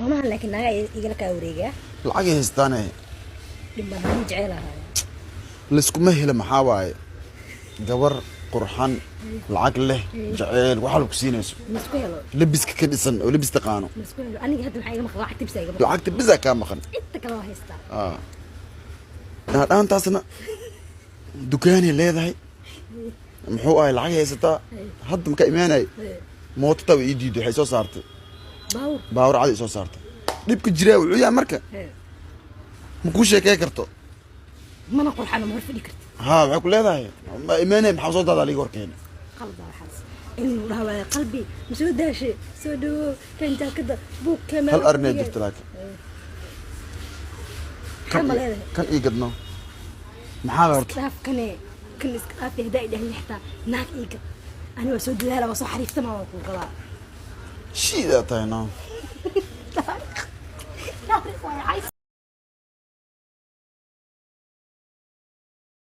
Mamahan laakiin naaga igala kaa wareegaa. Lacagay haystaane. Dhibban jecelahay. Layskuma helo. Maxaa waaye, gabar qurxan, lacag leh, jaceyl waxaa lagu siinayso. Masku helo. Labiska ka dhisan oo labis taqaano. Masku helo. Aniga hadda maxaa iga maqan? Lacagta bisa iga maqan. Lacagta bisa kaa maqan. Inta kale waa haystaa. Dhaantaasna dukaanay leedahay, muxuu ahay, lacag haysataa. Hadda maka imaanay, moototaa way ii diiday, waxay soo saartay baawur. Baawur cadi soo saartay. Dhibka jiraa wuxuu yahay marka ma kuu sheekey karto. Mana qurxano, ma hor fadhi kartid. Haa, waxay ku leedahay ma imaanay, maxaa soo daadaa liiga horkeena. Qalba waxaas inuu dhaha waaye, qalbi ma soo daashay, soo dhawo, kan jaakada buug kee. Hal arrinaa jirta laakiin. Maxaa ma leedahay? Kan ii gadno, maxaa la horta? Dhaaf kane, kan iska dhaafi. Haddaa idhahdi xitaa naag iiga, ani waa soo dadaala, waa soo xariiftama, waa kuu galaa. Shiidaa tahay no. Taariikh, taariikh waay cays.